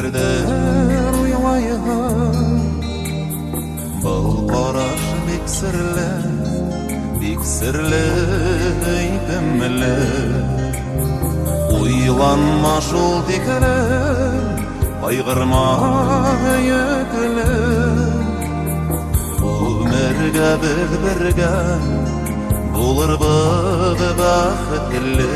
Ниләрдер уйлайһың. Был караш бик серле, бик серле, һөйкемле. Уйланма шул тиклем, кайгырма, һөйөклем. Гомергә без бергә булырбыз бәхетле.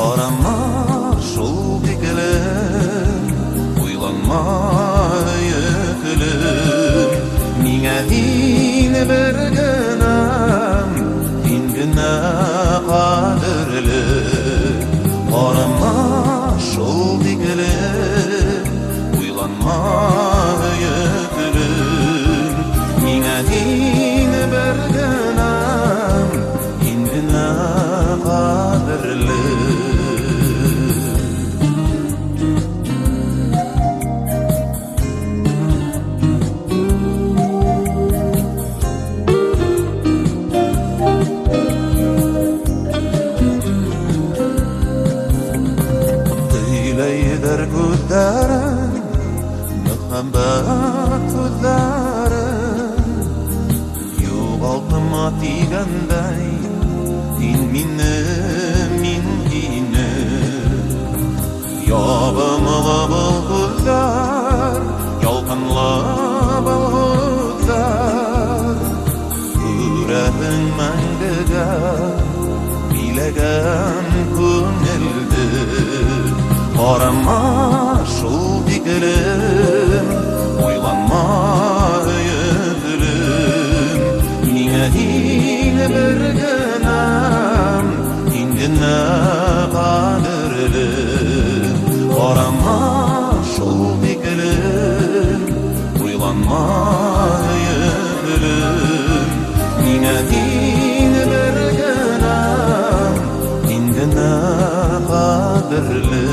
Карама шул тиклем, уйланма, һөйөклем. Миңа һин бер генәм, һин генә кадерле. Карама шул тиклем, уйланма, һөйөклем. Миңа һин бер генәм, һин генә кадерле. Көйләйдер күҙҙәрең, мөхәббәт һүҙҙәрен. Юғалтма тигәндәй, һин мине, мин һине. Ягымлы был күҙҙәр, ялҡынлы был һүҙҙәр. Күрәһең мәңгегә биләгән күңелде. Карама шул тиклем, уйланма, һөйөклем. Миңа һин бер генәм, һин генә кадерле. Карама шул тиклем, уйланма, һөйөклем. Миңа һин бер генәм, һин генә кадерле.